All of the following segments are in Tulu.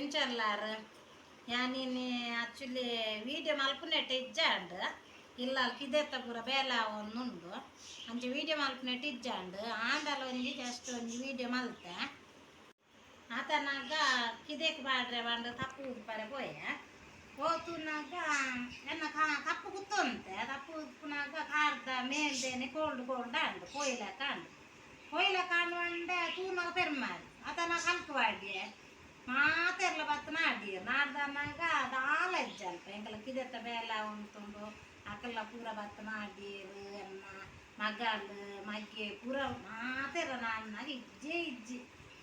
ಎಂಚಲ್ಲಾರು ಯಾನಿನಿ ಆಕ್ಚುಲಿ ವೀಡಿಯೋ ಮಲ್ಪುನೆಟ್ ಇಜ್ಜಾಂಡ್ ಇಲ್ಲಲ್ ಕಿದೆತ್ತ ಪೂರ ಬೇಲೆ ಆವೊಂದುಂಡು ಅಂಚ ವೀಡಿಯೋ ಮಲ್ಪುನೆಟ್ ಇಜ್ಜಾಂಡ್ ಆಂಡಲ ಒಂಜಿ ಜಸ್ಟ್ ಒಂಜಿ ವೀಡಿಯೋ ಮಲ್ತೆ ಆತನಾಗ ಕಿದೆಕ್ ಪಾಡ್ರೆ ಪಂಡ ತಪ್ಪು ಉಪ್ಪರೆ ಪೋಯೆ ಪೋತುನಾಗ ಎನ್ನ ಕಾ ತಪ್ಪು ಕುತ್ತೊಂತೆ ತಪ್ಪು ಉಪ್ಪುನಾಗ ಕಾರ್ದ ಮೇಲ್ದೇನೆ ಕೋಲ್ಡ್ ಕೋಲ್ಡ್ ಆಂಡ್ ಪೋಯ್ಲಕ ಆಂಡ್ ಪೋಯ್ಲಕ ಆಂಡ್ ತೂನಾಗ ಪೆರ್ಮಾರಿ ಆತನ ಕಲ್ಕ್ ಪಾಡ್ಯೆ ಮಾತೆರ್ಲ ಬತ್ತ್ ನಾಡಿಯೆರ್ ನಾಡ್ದನಾಗ ದಾಲ ಇಜ್ಜಲ್ಪ ಎಂಕಲ ಕಿದೆತ್ತ ಬೇಲೆ ಉಂತುಂಡು ಅಕಲ್ನ ಪೂರ ಬತ್ತ್ ನಾಡಿಯೆರ್ ಎನ್ನ ಮಗಲ್ ಮಗೆ ಪೂರ ಮಾತೆರ್ಲ ನಾಡ್ನಾಗ ಇಜ್ಜೆ ಇಜ್ಜಿ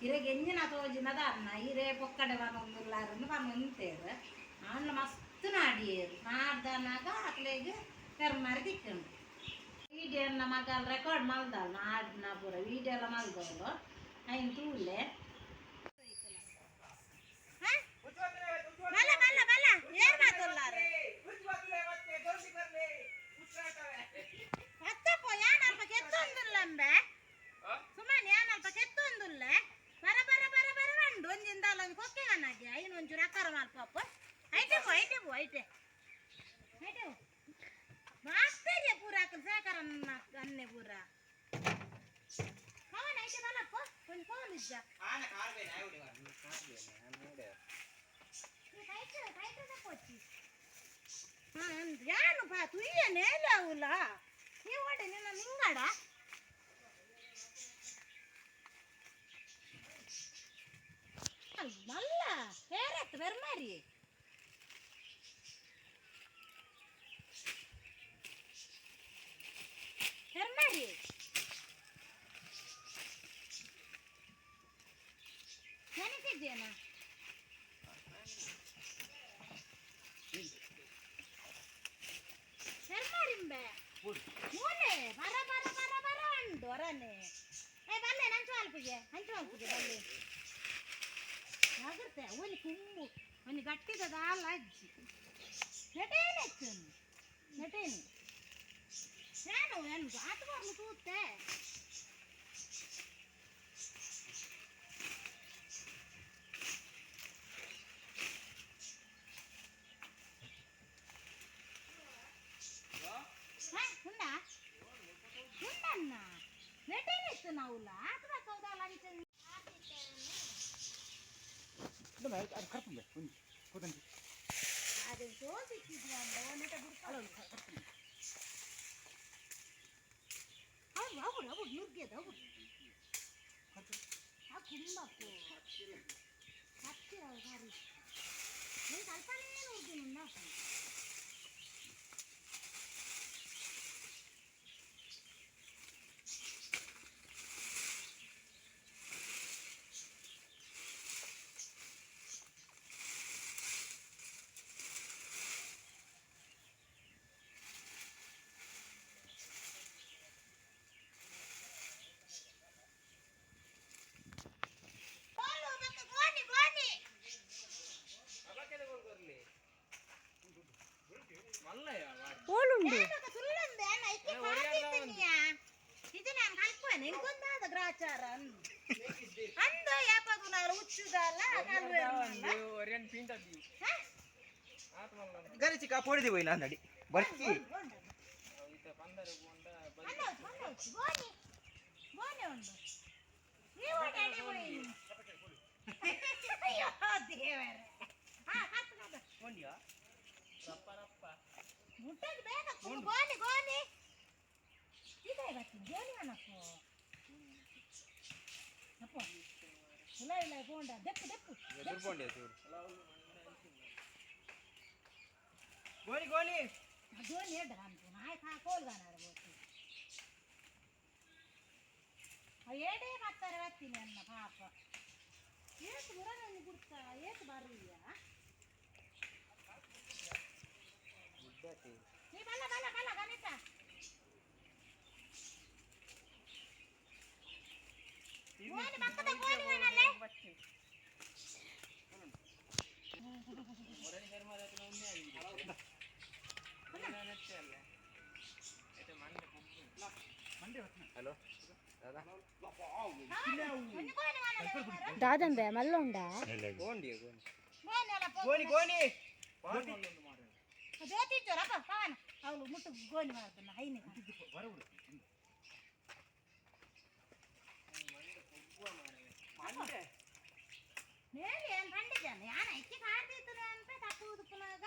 ಇರೆಗ್ ಎಂಜಿನ ತೋಜಿನ ದಾನ್ನ ಇರೆ ಪೊಕ್ಕಡೆ ಪನೊಂದುಲ್ಲಾರಂದು ಪನೊಂತೇರ್ ಆಂಡ ಮಸ್ತ್ ನಾಡಿಯೆರ್ ನಾಡ್ದನಾಗ ಅಕ್ಲೆಗ್ ಪೆರ್ಮಾರಿ ತಿಕ್ಕುಂಡು ವೀಡಿಯೋನ ಮಗಲ್ ರೆಕಾರ್ಡ್ ಮಲ್ದಾಳ್ ನಾಡ್ನ ಪೂರ ವೀಡಿಯೋ ಲ ಮಲ್ದೋಲು ಐನ್ ತೂಲೆ. ಬಲ ಬಲ ಬಲ ಏರ್ ಮಾತುಲ್ಲಾರು ಅತ್ತಪ್ಪ ಯಾನ್ ಅಲ್ಪ ಕೆತ್ತೊಂದುಲ್ಲಂಬೆ ಸುಮಾನ್ ಯಾನ್ ಅಲ್ಪ ಕೆತ್ತೊಂದುಲ್ಲೆ ಬರ ಬರ ಬರ ಬರ ಉಂಡು ಒಂಜಿಂದಾಲ ಒಂಜಿ ಕೊಕ್ಕೆ ಗನಾಗೆ ಐನ್ ಒಂಚೂರು ಅಕ್ಕಾರ ಮಲ್ಪಪ್ಪ ಐಟೆ ಪೋ ಐಟೆ ಪೋ ಐಟೆ ಐಟೆ ಪೋ ಮಾಸ್ತರ್ಯ ಪೂರ ಅಕಲ್ ಸೇಕರ ಅನ್ನೆ ಪೂರ ಕವನ ಐಟೆ ಬಲಪ್ಪ ಒಂಜಿ ಫೋನ್ ಇಜ್ಜ ಯಾನು ಪಾ ತುಯ್ಯ ನೇಲೆ ಅವುಲ ನೀವು ಓಡೆ ನಿನ್ನ ನಿಂಗಡ ಮಲ್ಲ ಹೇರತ್ ಬೆರ್ಮಾರಿ ಬೆರ್ಮಾರಿ ನೆನಪಿದ್ದೇನಾ ಬೆರ್ಮಾರಿಂಬೆ ಮೂಲೆ ಬರ ಬರ ಬರ ಬರ ಉಂಡು ಹೊರನೆ ಏ ಬಲ್ಲೆ ನಂಚು ಅಲ್ಪಿಗೆ ಅಂಚು ಅಲ್ಪಿಗೆ ಬಲ್ಲೆ ಜಾಗ್ರತೆ ಒಂಜಿ ಕುಂಬು ಒಂಜಿ ಗಟ್ಟಿದ ದಾಲ ಅಜ್ಜಿ ನೆಟೇನೆ ನೆಟೇನೆ ಏನು ಏನು ಆತ ಬರ್ಲು ತೂತೆ ಉಂಡಾ ಉಂಡನ್ನ ನೆಟೇನೆ ಇತ್ತು ನಾವು ಆತ ಬೇಕಾವುದಲ್ಲ ಅಂಚ ಅದು ತೋಸಿಕ್ಕಿದ್ವಿ ಅಂದ ನೆಟ ಬಿಡ್ತಾಳ ಹೌದು ಹೌದು ಹೌದು ನುಗ್ಗೇದು ಹೌದು ಆ ಕುಂಬಪ್ಪು ಕತ್ತಿ ಸಾರಿ ನೀನು ಸ್ವಲ್ಪನೇ ನುಗ್ಗಿ ಓಲುಂಡು ಗರಿಚಿಕ ಪೊಡಿದಿ ಹೋಯ್ನ ಅಂದಡಿ ಬರ್ತಿ ಮುಟ್ಟೋದು ಬೇಗ ಗೋಲಿ ಗೋಲಿ ಇದೆ ಗೋಲಿ ಅನಪ್ಪು ಅಪ್ಪ ಇಲ್ಲ ಇಲ್ಲ ಬೋಂಡ ದೆಪ್ಪು ದೆಪ್ಪು ಗೋಲಿ ಗೋಲಿ ಗೋಲಿ ಎಡ್ಡ ಅನ್ಪು ನಾಯ್ ಖಾ ಕೋಲ್ಗಾನಾರ ಬೋತು ಏಡೇ ಬತ್ತಾರೆ ಬತ್ತೀನಿ ಅನ್ನ ಪಾಪ ಏತು ಬುರನೊಂದು ಗುರ್ತ ಏತು ಬರುಯ್ಯ ನೀ ಬಲ್ಲ ಬಲ್ಲ ಬಲ್ಲ ಗಣಿತ ಗೋಲಿ ಪಕ್ಕದ ಗೋಲಿ ಗಣಲೆ ಹಲೋ ದಾದಾ ಒಂದು ಗೋಲಿ ಗಣಲೆ ದಾದಂಬೆ ಮಲ್ಲ ಉಂಡಾ ಗೋಂಡಿ ಗೋಂಡಿ. ಗೋಣಿ ಗೋಣಿ ಜ್ಯೋತಿ ಇಚ್ಚೋರಪ್ಪ ಪವನ ಅವಳು ಮುಟ್ಟು ಗೋಣಿ ಮಾಡ್ತಾನ ಹೈನಿ. ಮೇಲೆ ಏನು ಪಂಡಿದ್ದಾನೆ ಯಾನ ಇಕ್ಕಿ ಕಾಡ್ತಿತ್ತು ಅಂತ ತಪ್ಪು ಉದುಪುನಾಗ.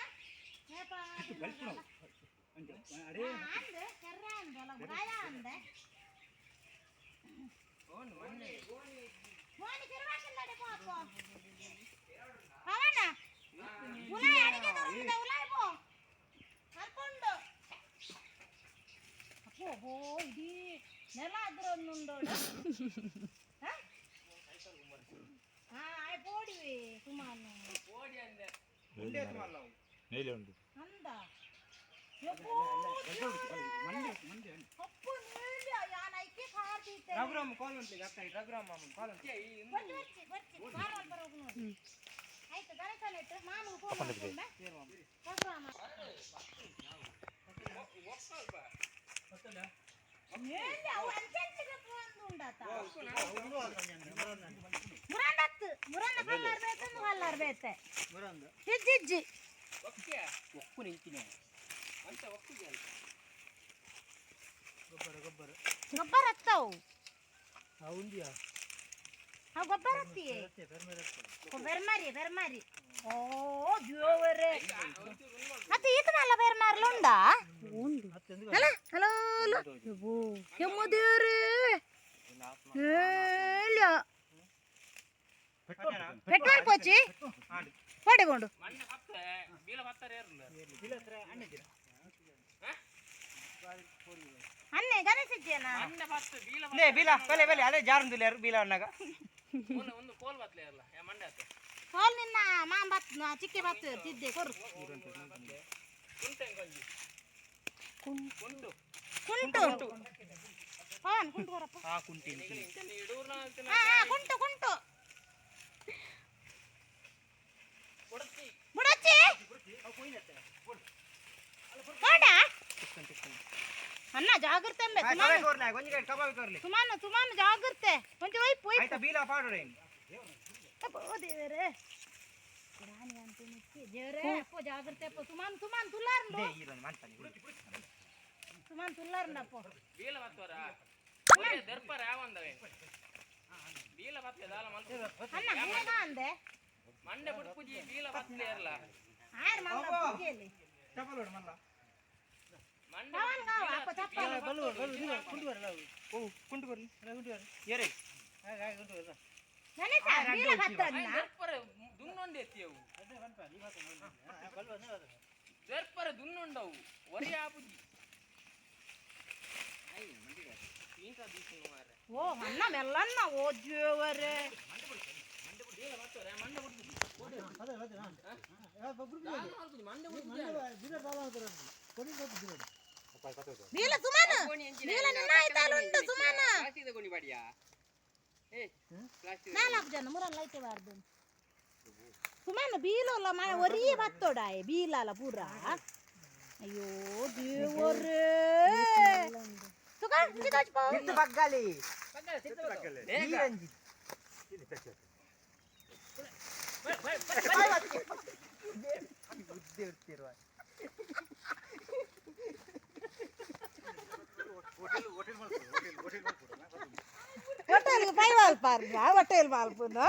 ಅಂದೆ ಕೆರ್ರ ಅಂದೆ ಅಲ್ಲ ಗಾಯ ಅಂದೆ. ಗೋಣಿ ತಿರುವಾಕಿಲ್ಲಡೆ ಪಾಪ ಪವನ. ಉಲಾಯ್ ಅಡಿಗೆ ತಗೊಂಡಿದ್ದೆ, ಉಲಾಯ್ ಪೋ ಕರ್ಕೊಂಡು. ಅಪ್ಪೋ ಬೋ, ಇಡೀ ನೆಲ ಅದ್ರ ಒಂದುಂಡೋಡು. ಹಾ, ಆಯ್ ಪೋಡಿವಿ ಸುಮಾನು. ಮೇಲೆ ಉಂಟು. ಅಂದ ಯಪ್ಪೋ ಅಪ್ಪು ನೀಲಿ ಯಾನ ಐಕಿ ಕಾಡ್ತಿದ್ದೆ. ರಘುರಾಮ ಕಾಲ್ ಉಂಟು ಅಕ್ಕ, ರಘುರಾಮ ಮಾಮನ್ ಕಾಲ್ ಉಂಟು. ಬರ್ಚಿ ಬರ್ಚಿ ಬರ್ಚಿ ಕಾರ್ ಅಲ್ಲಿ ಬರೋಗು ನೋಡಿ. ಆಯ್ತು, ಗಣೇಶನ ಇಟ್ಟು ಮಾಮೂಲು ಫೋನ್ ಮಾಡ್ಕೊಂಡೆ ರಘುರಾಮ. ಏನ್ಲಿ ಅವು ಅಂಚೆಂಚಿಗೆ ಫೋನ್ ಉಂಡಾತ. ಮುರಂಡತ್ತು ಮುರಂಡ ಕಲ್ಲಾರ್ ಬೇತಂದು ಕಲ್ಲಾರ್ ಬೇತೆ ಇಜ್ಜಿ ಇಜ್ಜಿ. ಒಕ್ಕು ನಿಂತಿನಿ ಅಂತ ಒಕ್ಕು. ಗೊಬ್ಬರ ಹತ್ತವು. ಅವು ಗೊಬ್ಬರ ಹತ್ತಿ ಬೆರ್ಮಾರಿ ಬೆರ್ಮಾರಿ. ಓ ದೇವರೇ, ಮತ್ತೆ ಈತ ಮಲ್ಲ ಬೆರ್ಮಾರ್ಲ ಉಂಡಾ? ಅಲ್ಲ ಹಲೋ ಹಲೋ, ಕೆಮ್ಮು ದೇವ್ರೇ. ಏಲ ಪೆಟ್ರೋಲ್ ಪೋಚಿ ಪಡೆಗೊಂಡು. ಅನ್ನೆ ಗಣೇಶ ಇದ್ದೀಯನ? ಲೇ ಬೀಲ ಬಲೆ ಬಲೆ ಅದೇ ಜಾರುಂದಿಲ್ಲ ಯಾರು ಬೀಲ ಅನ್ನಾಗ. ಹೋಲ್ ನಿನ್ನ ಮಾಂ ಬತ್ ಚಿಕ್ಕೆ ಬತ್ತು ತಿದ್ದೆ ಕೊರು. ಕುಂಟು ಪವನ್, ಕುಂಟು ಕೊರಪ್ಪ. ಹಾ, ಕುಂಟಿ. ಹಾ ಹಾ, ಕುಂಟು ಕುಂಟು ಬುಡಚ್ಚಿ ಕೋಡ ಅಣ್ಣ, ಜಾಗ್ರತೆ ಅಂಬೆ ಸುಮಾನು. ಒಂಜಿ ಕಡೆ ಕಬಾಬ್ ಕೊರ್ಲಿ. ಸುಮಾನು ಸುಮಾನು, ಜಾಗ್ರತೆ ಒಂಚಿ ಒಯ್ಪು ಒಯ್ಪು. ಆಯ್ತಾ, ಬೀಲ ಪಾಡುರೆ. ಅಪ್ಪೋ ದೇವರೇ, ರಾಣಿ ಅಂತ ನಿಕ್ಕಿ ದೇವರೇ. ಅಪ್ಪೋ ಜಾಗ್ರತೆ ಅಪ್ಪೋ. ಸುಮಾನು ಸುಮಾನು ತುಲ್ಲಾರಂಡು. ಲೇ ಈರೊಂದು ಮಾಡ್ತಾನೆ. ಸುಮಾನು ತುಲ್ಲಾರಂಡು ಅಪ್ಪೋ. ಅಣ್ಣ ಹೇಗ ಅಂದೆ ಆರ್ ಮಲ್ಲ ಪೂಜೆಯಲ್ಲಿ. ಚಪ್ಪಲ್ ಮಲ್ಲ. ಪವನ್ ಗಾವ ಅಪ್ಪ ಚಪ್ಪಲ್. ಓ ಕುಂಟು ಬರ್ಲಿ ಏರೇ. ಗಣೇಶ ಬೀಲ ಬತ್ತನ್ನ. ದರ್ಪರ ದುನ್ನುಂಡವು ಒರಿ ಆಪುಜಿ. ಓ ಅಣ್ಣ ಮೆಲ್ಲನ್ನ, ಓ ದೇವರೇ. ಬೀಲ ಸುಮಾನು ಬೀಲ ನಿನ್ನ ಆಯ್ತಾಲುಂಟು ಸುಮಾನು. ನಾಲ್ಕು ಜನ ಮುರಲ್ಲ ಐತೆ ಬಾರ್ದು ಸುಮಾನು. ಬೀಲಲ್ಲ ಮ ಒರಿ ಬತ್ತೋಡಾಯ್ ಬೀಲಲ್ಲ ಪೂರ. ಅಯ್ಯೋ ದೇವರೇ, ತುಕ ಇಂಚಿ ತೋಚ್ಪೋ. ಇತ್ತು ಬಗ್ಗಲಿ ಈರಂಜಿ. ಉದ್ದೆ ಇರ್ತಿರುವ. ಹೋಟೆಲ್ಗೆ ಪೈ ಮಾಲ್ಪಾರ್ಗ ಹೋಟೆಲ್ ಮಾಲ್ಪುನು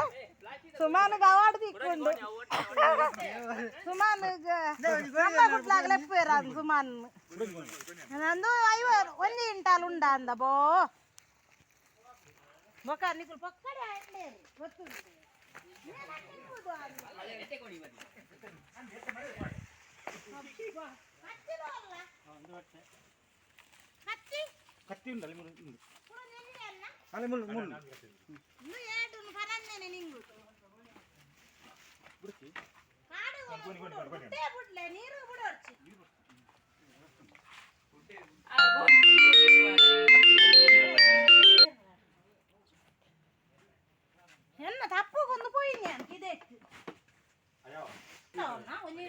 ಸುಮಾನು ಅವಾರ್ಡ್ ತಿಕ್ಕೊಂಡು ಸುಮಾನು ನಮ್ಮ ಗುಟ್ಲಾಗ ಲೆಪ್ಪೇರ ಸುಮಾನು. ನಂದು ಐವರು ಒಂಜಿ ಇಂಟಾಲ್ ಉಂಡ ಅಂದ ಬೋ ಬೊಕ ನಿಕುಲು ಪಕ್ಕಡೆ ಆಯ್ಲೇರು ಗೊತ್ತುಂಟು. ಕತ್ತಿ. ಕತ್ತಿ ಉಂಟು ಅಲ್ಲಿ, ಮುಳ್ಳು ಉಂಟು. ಪುರ ನೆಲ್ಲಿ ಅಲ್ಲ. ಅಲ್ಲಿ ಮುಳ್ಳು ಮುಳ್ಳು. ಇನ್ನು ಏಟುನು ಪನನ್ನೇನೆ ನಿಂಗು. ಕಾಡು ಬಿಟ್ಟೇ ಬಿಡ್ಲೆ ನೀರು ಬಿಡೋರ್ಚಿ. ಎನ್ನ ತಪ್ಪುಗೊಂದು ಪೋಯಿನಿ ಅಂತ ಇದಕ್ಕೆ ಒಂಜಿ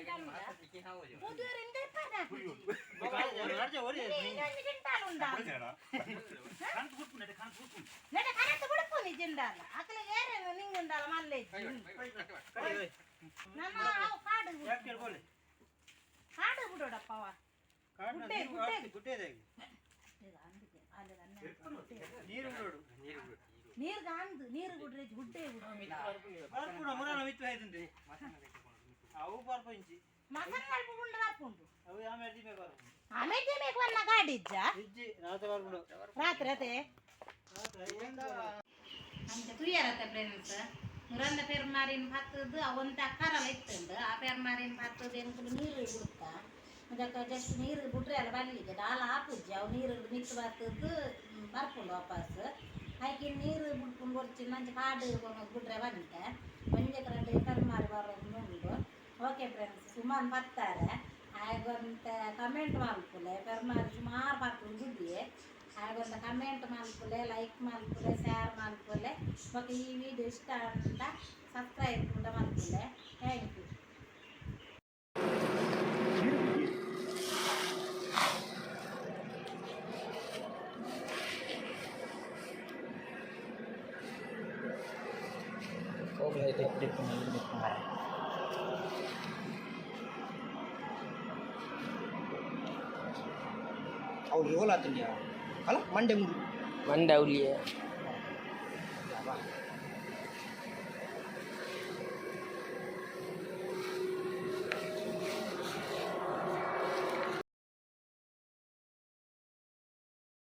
ಪುದೂರು ಇಂದ ಇಪ್ಪದ. ನೆಡೆ ಕರೆಂಟ್ ಬಿಡ್ಪುನಿ. ನಿಜಂಡಾಲ ಅಕಲೆ ಏರೇನು ನಿಂಗುಂಡಾಲ ಮಲ್ಲೆ ನನ್ನ ಅವು ಕಾಡು ಯಾಕೆ ಕಾಡು ಬಿಡೋಡಪ್ಪವ ಗುಡ್ಡೆ ಗುಡ್ಡೆ. ಗುಡ್ಡೆ ನೀರು ಬಿಡೋಡು. ನೀರು ಗಾಂದು ನೀರು ಗುಡ್ರೆ ಗುಡ್ಡೆ ಗುಡ್ಡೆ. ಬರ್ಪುಡ ಮುರಾಣ ಮಿತ್ತು ಆಯ್ತುಂಡೆ ಅವು ಬರ್ಪ ಇಂಚಿ. ಮಸನ್ ಮಲ್ಪ ಗುಂಡು ಬರ್ಪುಂಡು. ಅವು ಆಮೇಲೆ ದಿಮೆ ಬರ್ಪುಂಡು. ಆಮೇಲೆ ಬೇಕು ಅನ್ನ ಗಾಡಿ ಇಜ್ಜ. ಇಜ್ಜಿ ರಾತ್ರಿ ಬರ್ಪುಂಡು. ರಾತ್ರಿ ಅದೇ. ರಾತ್ರಿ. ಅಂಚ ತುಯ್ಯರತ್ತೆ ಫ್ರೆಂಡ್ಸ್, ಮುರಂದ ಪೆರ್ಮಾರಿನ ಭತ್ತದ್ದು ಅವಂತ ಅಕ್ಕಾರಲ್ಲ ಇತ್ತುಂಡು. ಆ ಪೆರ್ಮಾರಿನ ಭತ್ತದ್ದು ಎಂಕುಲು ನೀರು ಬಿಡುತ್ತ ಅದಕ್ಕೆ ಜಸ್ಟ್ ನೀರು ಬಿಟ್ರೆ ಅಲ್ಲ ಬಲ್ಲಿಗೆ ದಾಲ ಆಪುಜ್ಜಿ. ಅವು ನೀರು ಮಿತ್ತು ಬರ್ತದ್ದು ಬರ್ಪುಂಡು ವಾಪಸ್. ಐಕೆ ನೀರು ಬಿಡ್ಕೊಂಡು ಬರ್ಚಿನ ಅಂಚ ಕಾಡು ಬಿಟ್ರೆ ಬಂತೆ ಒಂಜೆ ಕರಡು ಪೆರ್ಮಾರಿ ಬರೋದು ಉಂಡು. ಓಕೆ ಫ್ರೆಂಡ್ಸ್, ಸುಮಾರು ಬರ್ತಾರೆ ಆಗೊಂತ ಕಮೆಂಟ್ ಮಲ್ಪುಲೆ. ಪೆರ್ಮಾರಿ ಸುಮಾರು ಬರ್ತದೆ ಬುದ್ಧಿಯೇ. ಹಾಗೊಂದು ಕಮೆಂಟ್ ಮಲ್ಪುಲೆ, ಲೈಕ್ ಮಲ್ಪುಲೆ, ಶೇರ್ ಮಲ್ಪುಲೆ. ಬೊಕ ಈ ವಿಡಿಯೋ ಇಷ್ಟ ಅಂತ ಸಬ್ಸ್ಕ್ರೈಬ್ ಕೂಡ ಮಲ್ಪುಲೆ. Thank you. ಅವು ಯೋಲಾತುಂಡ್ಯಾ ಅಲ್ಲ ಮಂಡೆ ಮುರು. ಮಂಡೆ ಅವಲಿಯೇ.